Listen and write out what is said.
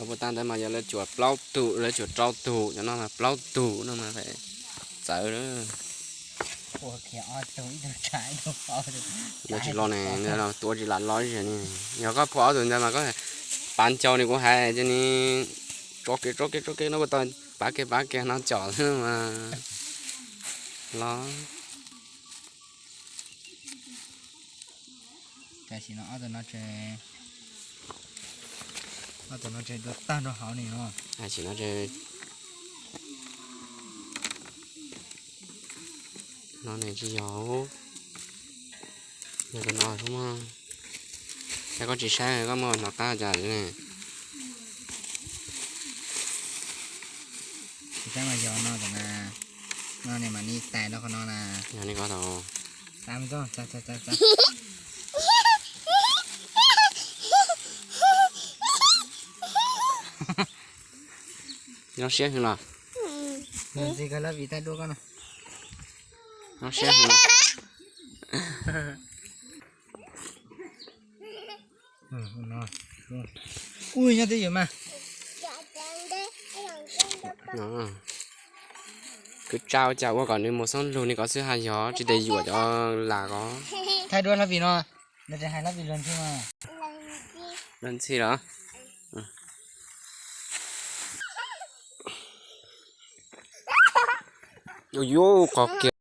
Puas tag ntawd mas yog lawv cuam plaub tug, lawv cuam rau tug, cov no mas plaub tug no mas txawv. Lawv tsis los ne, tua tsis lam los ne. Yog koj phua ob tug ntawd mas koj pav ncau ni kuv hais ces ni, tso kiag tso kiag tso kiag no kuj tau, pav kiag pav kiag no com xwb mas los. Tam sim no ob tug no, ob tug no tseem dua tag nrho hauv ni no. Tam sim no, no ne tsis yog, yog tus no xwb mas. Yog koj tsis saib koj muab hnov qab cas li ne. Tsis saib mas yog no ntawm na, no ne mas ni tais rau qhov no na. Yog ni ko tau. Zoo siab heev los? Ntxhi koj lab vim thaij duab koj no. Zoo siab heev los? Ui, nyob twj ywm mas. Kwv tsa ua cas ua kom nws mus xoob lug ni ko xwb haj yog tsis tes yuam cov las ko. Thaij duab lab vim no, nws tseem hais lab vim luag ntxhi mas. Luag ntxhi los? Yuav qhov kiag.